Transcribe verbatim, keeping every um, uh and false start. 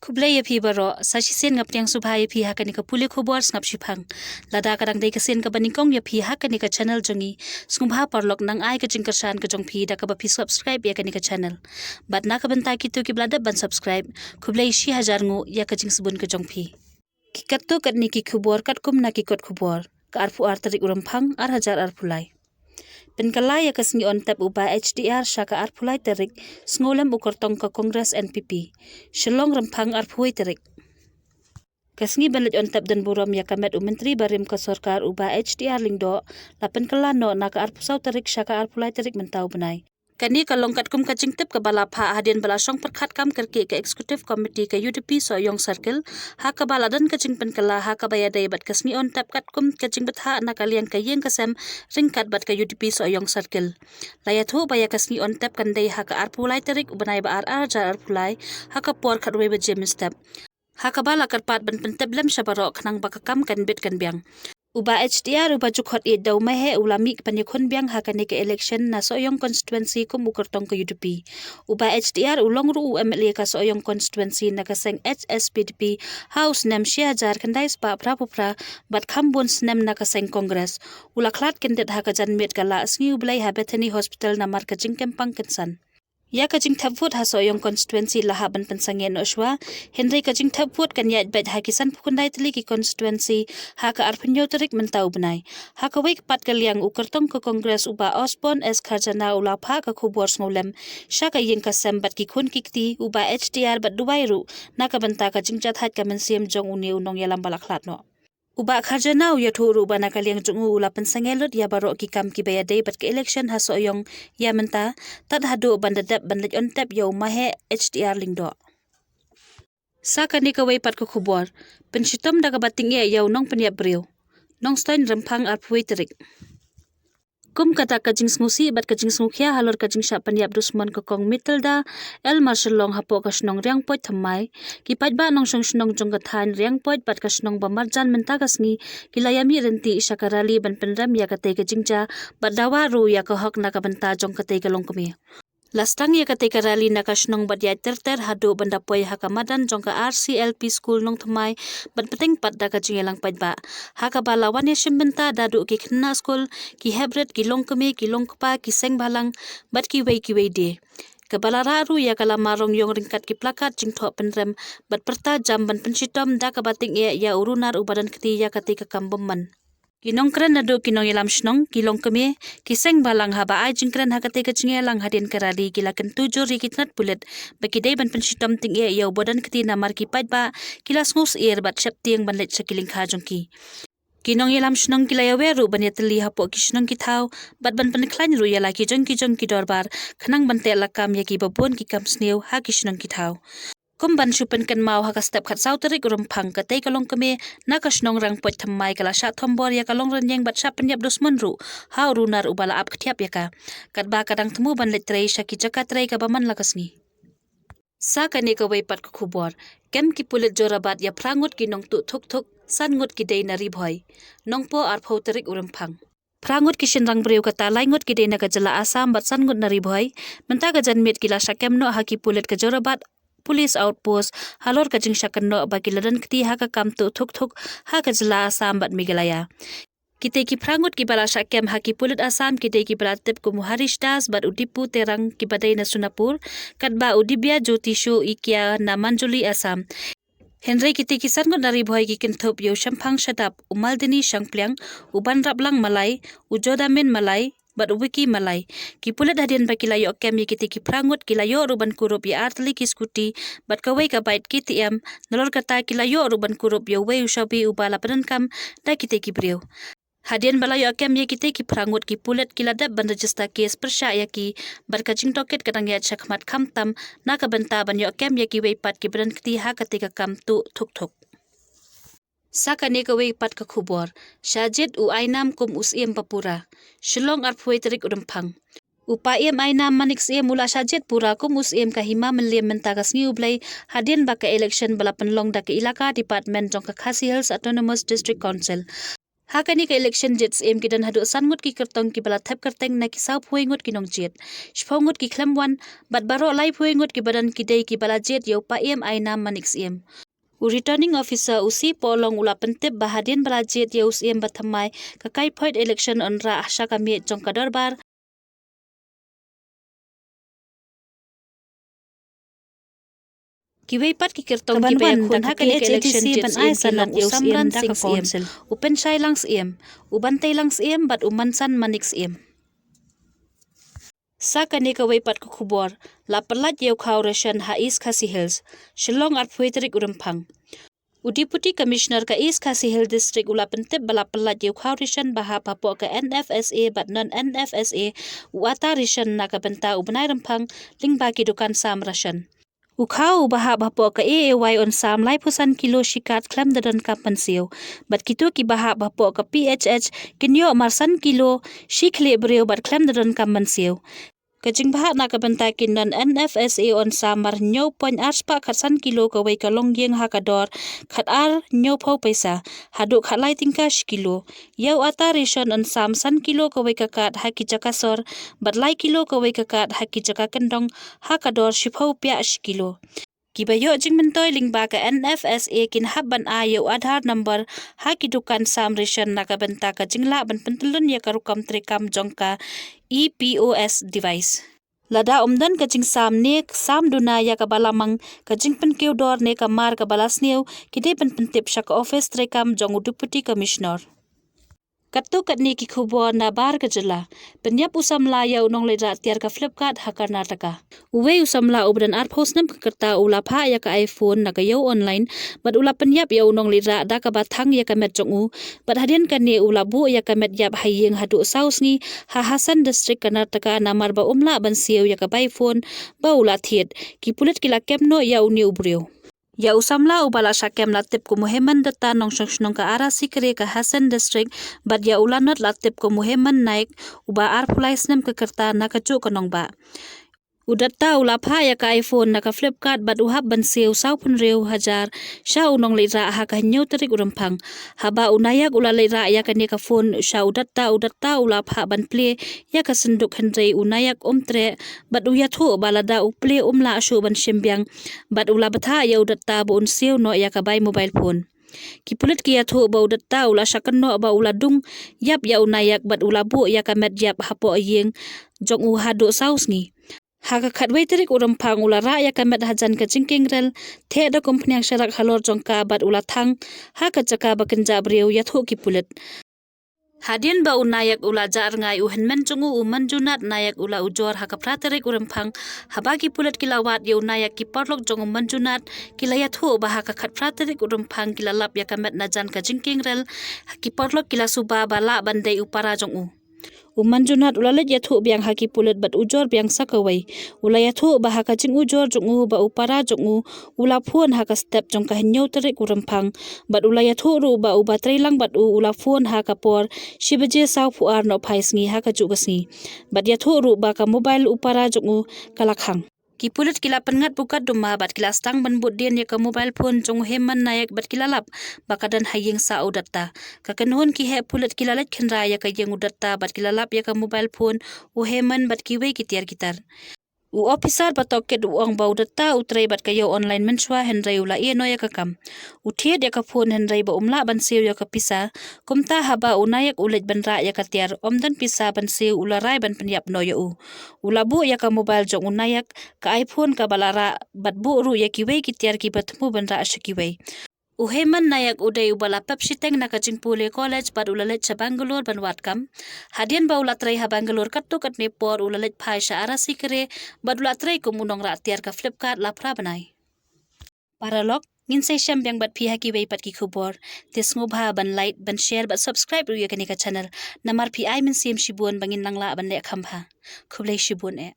Khublei ïa phi baroh, sa shisien nga pdiang sngewbha ïa phi ha kane ka pule khubor sngap shiphang. Lada ka dang dei ka sien kaba nyngkong ïa phi ha kane ka channel jong ngi, sngewbha paralok nang ai ka jingkyrshan ka jong phi da kaba phi subscribe ïa kane ka channel. Bad na ka bynta kito kiba la dep ban subscribe, khublei shi hajar nguh ïa ka jingsbun ka jong phi. Ki katto katne ki khubor katkum na ki kot khubor, ka arphew ar tarik u Rymphang ar hajar arphew lai. Pynkylla ïa ka sngi on tep u Bah H D R sha ka arphew lai tarik, sngewlem u kyrtong ka Congress N P P. Shillong, Rymphang arphew wei tarik. Ka sngi ban leit on tep don burom ïa ka met u Myntri barim ka sorkar u Bah H D R Lyngdoh, la pynkylla noh na ka arphew saw tarik sha ka arphew lai tarik mynta u bnai. Kane ka long katkum ka jingtip kaba la phah hadien ba la shong pyrkhat kam kyrkieh ka Executive Committee ka U D P Sohiong Circle, ha kaba la don ka jingpynkylla ha kaba ïadei bad ka sngi on tep katkum ka jingbthah na ka liang ka ïing ka sem ryngkat bad ka U D P Sohiong Circle. La ïathuh ba ïa ka sngi on tep kan dei ha ka arphew lai tarik u bnai ba ar ar hajar arphew lai, ha ka por khatwei baje mynstep. Ha kaba la kyrpad ban pyntip lem sha baroh khnang ba ka kam kan bit kan biang. U Bah H D R uba ju khot ïeit da u Maheh u la mih ban ïakhun biang ha kane ka election na Sohiong constituency kum u kyrtong ka U D P. U Bah H D R u long ruh u M L A ka Sohiong constituency na ka seng H S P D P ha u snem shi hajar khyndai spah phra phew phra bad kham bun snem na ka seng Congress. U la khlad kyndit ha ka janmiet ka la sngi U Blei ha Bethany Hospital namar ka jingkyrpang kynsan. Ïa ka jingthep vote ha Sohiong constituency la hap ban pynsangeh noh shuwa, hynrei ka jingthep vote kan ïaid beit ha ki sanphew khyndai tylli ki constituency ha ka arphew hynñiew tarik mynta u bnai. Ha kawei ka pat ka liang u kyrtong ka Congress u Bah Osborne S Kharjana u la phah ka khubor sngewlem sha ka ïing ka sem bad ki khun ki kti, u Bah H D R bad duwai ruh na ka bynta ka jingjahthait ka mynsiem jong une u nongïalam ba la khlad noh. U Bah Kharjana u ïathuh ruh ba na ka liang jong u u la pynsangeh lut ïa baroh ki kam kiba ïadei bad ka election ha Sohiong ïa mynta, tad haduh ban da dep ban leit on tep ïa u Maheh H D R Lyngdoh. Sa kane kawei pat ka khubor, pynshitom da kaba tyngeh ïa u nongpynïap briew. Nongstoiñ, Rymphang arphew wei tarik. Kum ka dak ka jingsngewsih bad ka jingsngewkhia halor ka jingshah pynïap dusmon ka Kong Matilda L Marshallong hapoh ka shnong Riangpoit Thymmai, ki paidbah nongshong shnong jong ka thaiñ Riangpoit bad ka shnong Bamarjan mynta ka sngi ki la ïamih rynti sha ka rali ban pynrem ïa katei ka jingjia bad dawa ruh ïa ka hok na ka bynta jong katei ka longkmie. La sdang ïa katei ka rali na ka shnong bad ïaid ter ter haduh ban da poi ha ka madan jong ka R C L P School Nongthymmai ban bteng pat da ka jingïalang paidbah, ha kaba la wan ïashim bynta da duh ki khynnah skul, ki heprit, ki longkmie, ki longkpa, ki seng bhalang bad kiwei kiwei de. Kaba la rah ruh ïa ka lama rong ïong ryngkat ki plakat jingthoh pynrem bad pyrta jam ban pynshitom da kaba tyngeh ïa u runar uba don kti ïa katei ka kam bymman. Ki nongkren naduh ki nongïalam shnong, ki longkmie, ki seng bhalang haba ai jingkren ha katei ka jingïalang hadien ka rali ki la kyntu jur ïa ki tnat pulit ba ki dei ban pynshitom tyngeh ïa uba don kti namar ki paidbah ki la sngewsyier bad sheptieng ban leit sha ki lyngkha jong ki. Ki nongïalam shnong ki la ïawer ruh ban ïatylli hapoh ki shnong ki thaw bad ban pynkhlaiñ ruh ïa la ki jong ki jong ki dorbar khnang ban teh lakam ïa kiba bun ki kam sniew ha ki shnong ki thaw. Kum ban shu pynkynmaw, ha ka step khatsaw tarik u Rymphang katei ka longkmie na ka shnong Riangpoit Thymmai ka la shah thombor ïa ka longrynïeng bad shah pynïap dusmon ruh ha u runar uba la ap kthiap ïa ka, katba ka dang thmu ban leit trei sha ki jaka trei kaba man la ka sngi. Sa kane kawei pat ka khubor, kem ki pulit Jorabat ïa phra ngut ki nongtuh thuk thuk, san ngut ki dei na Ri Bhoi. Nongpoh, arphew tarik u Rymphang. Phra ngut ki shynrang briew, kata lai ngut ki dei na ka jylla Assam bad san ngut na Ri Bhoi, mynta ka janmiet ki la shah kem noh ha ki pulit ka Jorabat Police Outpost halor ka jingshah kynnoh ba ki la don kti ha ka kam tuh thuk thuk ha ka jylla Assam bad Meghalaya. Kitei ki phra ngut kiba la shah kem ha ki pulit Assam ki dei kiba la tip kum u Harish Das bad u Dipu Terang kiba dei na Sonapur, katba u Dibya Jyoti Shu Ikia na Manjuli, Assam. Hynrei kitei ki san ngut na Ri Bhoi ki kynthup ïa u Shemphang Shadap, u Maldini Shangpliang, u Banraplang Malai, u Jodamin Malai bad u Wiki Malai. Ki pulit hadien ba ki la ïoh kem ïa kitei ki phra ngut ki la ïoh ruh ban kurup ïa ar tylli ki scooty bad kawei ka bike K T M, nalor kata ki la ïoh ruh ban kurup ïa uwei u shobi uba la pyndonkam da kitei ki briew. Hadien ba la ïoh kem ïa kitei ki phra ngut, ki pulit ki la dep ban register case pyrshah ïa ki bad ka jingtohkit ka dang ïaid shakhmat khamtam na ka bynta ban ïoh kem ïa kiwei pat kiba don kti ha katei ka kam tuh thuk thuk. Sa kane kawei pat ka khubor, shah jied u Ainam kum u Syiem ba pura. Shillong, arphew wei tarik u Rymphang. U Paiem Ainam Manik Syiem u la shah jied pura kum u Syiem ka Hima Mylliem mynta ka sngi u Blei hadien ba ka election ba la pynlong da ka Elaka Department jong ka Khasi Hills Autonomous District Council. Ha kane ka election jied syiem ki don haduh san ngut ki kyrtong kiba la thep kyrteng na ki sawphew ngut ki nongjied. Shiphew ngut ki khlem wan, bad baroh laiphew ngut kiba don ki dei kiba la jied ïa u Paiem Ainam Manik Syiem. U Returning Officer, u C Pawlong, u la pyntip ba hadien ba la jied ïa u syiem ba thymmai, ka kaiphoit election yn rah sha ka miej jong ka dorbar. Kiwei pat ki kyrtong kiba ïakhun ha kane ka election jied syiem ki long u Samran Singh Syiem, u Pynshai Lang Syiem, u Bantei Lang Syiem bad u Mansan Manik Syiem. Sa kane kawei pat ka khubor, la pyllait ïa u khaw ration ha East Khasi Hills, Shillong, arphew tarik u Rymphang. U Deputy Commissioner ka East Khasi Hills District u la pyntip ba la pyllait ïa u khaw ration ba hap hapoh ka N F S A bad non N F S A, u ata ration na ka bynta u bnai Rymphang, lyngba ki dukan sam ration. U khaw uba hap hapoh ka A A Y yn sam laiphew san kilo shi kat khlem da donkam ban siew, bad kito kiba hap hapoh ka P H H kin ïoh mar san kilo shi khlieh briew bad khlem da donkam ban siew. Ka jingbha na ka bynta ki non N F S A yn sam mar hynñiew point ar spah khatsan kilo kawei ka longïing ha ka dor khatar hynñiewphew paisa haduh khatlai tyngka shi kilo. Ïa u ata ration yn sam san kilo kawei ka kat ha ki jaka sor, bad lai kilo kawei ka kat ha ki jaka kyndong ha ka dor shiphew piah shi kilo. Kiba ïoh jingmyntoi lyngba ka N F S A kin hap ban ai ïa u Aadhaar number ha ki dukan sam ration na ka bynta ka jinglah ban pyntyllun ïa ka rukom treikam jong ka E P O S device. Lada ym don ka jingsam ne sam duna ïa kaba la mang, ka jingpynkiew dor ne ka mar kaba la sniew, ki dei ban pyntip sha ka office treikam jong u Deputy Commissioner. Katto katne ki khubor na bar ka jylla. Pynïap u samla ïa u nongleit rah tiar ka Flipkart ha Karnataka. Uwei u samla uba don arphew snem ka rta u la phah ïa ka iPhone na ka ïew online, bad u la pynïap ïa u nongleit rah da kaba thang ïa ka met jong u. Bad hadien kane u la buh ïa ka met ïap ha ïing haduh saw sngi ha Hassan District, Karnataka, namar ba um lah ban siew ïa ka bai phone ba u la thied. Ki pulit ki la kem noh ïa une u briew. Ïa u samla uba la shah kem la tip kum u Hemant Dutta, nongshong shnong ka Arasikre ka Hassan District, bad ïa u lanot la tip kum u Hemant Naik, uba arphew lai snem ka rta, na kajuh ka nongbah. U Dutta u la phah ïa ka iPhone na ka Flipkart bad u hap ban siew sawphew hynriew hajar sha u nongleit rah ha ka hynñiew tarik u Rymphang. Haba u Nayak u la leit rah ïa kane ka phone sha u Dutta, u Dutta u la phah ban plie ïa ka synduk, hynrei u Nayak um treh, bad u ïathuh ba lada u plie um lah shuh ban shim biang, bad u la bthah ïa u Dutta ba un siew noh ïa ka bai mobile phone. Ki pulit ki ïathuh ba u Dutta u la shah kynnoh ba u la dung ïap ïa u Nayak bad u la buh ïa ka met ïap hapoh ïing jong u haduh saw sngi. Ha ka khatwei tarik u Rymphang u la rah ïa ka met hajan ka jingkieng rel, theh da kum phniang sharak halor jong ka bad u la thang ha ka jaka ba kynjah briew, ïathuh ki pulit. Hadien ba u Nayak u la jah rngai, u hynmen jong u, u Manjunath Nayak, u la ujor ha ka phra tarik u Rymphang. Haba ki pulit ki la wad ïa u Nayak, ki paralok jong u Manjunath ki la ïathuh ba ha ka khatphra tarik u Rymphang ki la lap ïa ka met na jan ka jingkieng rel. Ki paralok ki la suba ba lah ban dei u para jong u. U Manjunath u la leit ïathuh biang ha ki pulit bad ujor biang sa kawei. U la ïathuh ba ha ka jingujor jong u ba u para jong u u la phone ha ka step jong ka hynñiew tarik u Rymphang, bad u la ïathuh ruh ba uba trei lang bad u u la phone ha ka por shi baje sawphew ar nohphai sngi ha kajuh ka sngi, bad ïathuh ruh ba ka mobile u para jong u ka la khang. Ki pulit ki la pynngat pukatduma bad ki la sdang ban bud dien ïa ka mobile phone jong u Hemant Nayak bad ki la lap ba ka don ha ïing sah u Dutta. Ka kynhun ki heh pulit ki la leit khynra ïa ka ïing u Dutta bad ki la lap ïa ka mobile phone u Hemant bad kiwei ki tiar ki tar. U ophisar ba tohkit u ong ba u Dutta u trei bad ka ïew online mynshuwa, hynrei u la ïeh noh ïa ka kam. U thied ïa ka phone hynrei ba um lah ban siew ïa ka pisa. Kumta haba u Nayak u leit ban rah ïa ka tiar, ym don pisa ban siew, u la rai ban pynïap noh ïa u. U la buh ïa ka mobile jong u Nayak, ka iPhone kaba la rah, bad buh ruh ïa kiwei ki tiar kiba thmu ban rah sha kiwei. U Hemant Nayak u dei uba la pep shiteng na ka jingpule college bad u la leit sha Bangalore ban wad kam. Hadien ba u la trei ha Bangalore katto katne por, u la leit phai sha Arasikre bad u la trei kum u nongrah tiar ka Flipkart la phra bnai. Paralok, ngin sa ïashem biang bad phi ha kiwei pat ki khubor. Te sngewbha ban like, ban share bad subscribe ruh ïa kane ka channel, namar phi ai mynsiem shibun ba ngin nang lah ban leh kham bha. Khublei shibun eh.